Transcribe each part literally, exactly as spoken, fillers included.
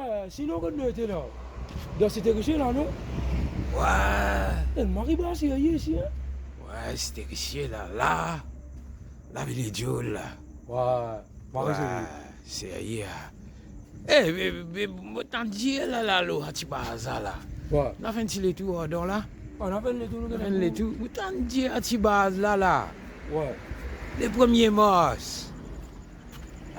Eh, sinon, kot nou ete la? Dan Site Risie la, non? Wey. Eh, mari ba serye isi, hein? Wey, Site Risie la, la. La vini diol la. Wey, mari serye. Wey, serye, ah. Eh, me, me, mo tann dir la, la, lor sa ti baz la, la. Wey. Nou a fer enn ti letour, adan la. Ah, nou a fer enn letour, nou a fer enn letour. Mo tann dir sa ti baz la, la. Wey. Le premie mars.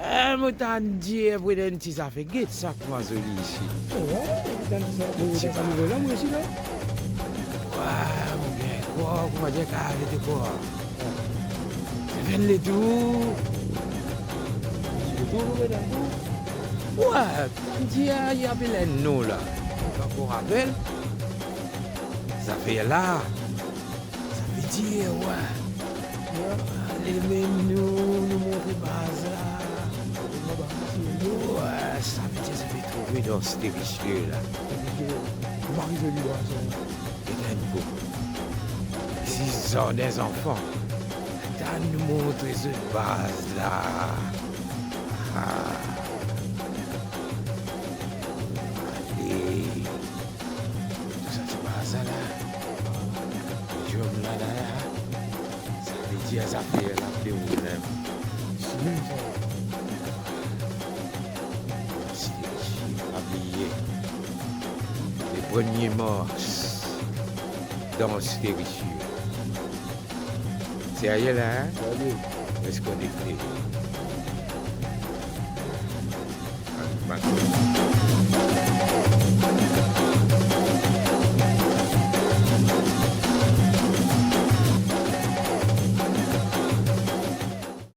Eh, mo tann dir pou ena enn ti zafer, get sa kouma zoli isi. Oh, mo tann sa, mo tann sa nouvel la, mo isi la. Wey, mo bien krwar, kouma dir, kav ete krwar. Ti fer enn letour. Ti letour, nou met dan kou. Wey, tann dir, li apel enn non la. Mo pa ankor rapel. Zafer la. Savedir, wey. Wey. Ale mem nou, nou montre baz la. Wey, savedir, savedir trouve dan Site Risie la. Site Risie. Kouma arive li la, sa? Get enn kou. Isi zardin zanfan. Atann nou montre zot baz la. Ah. Ale. Tou sa ti baz la, la. Podiom la, la, la. Savedir zafer la pe deroule. Simem sa. Site Risie, pa bliye. Le premie mars, dan Site Risie. Serye la, hein? Serye. Res konekte.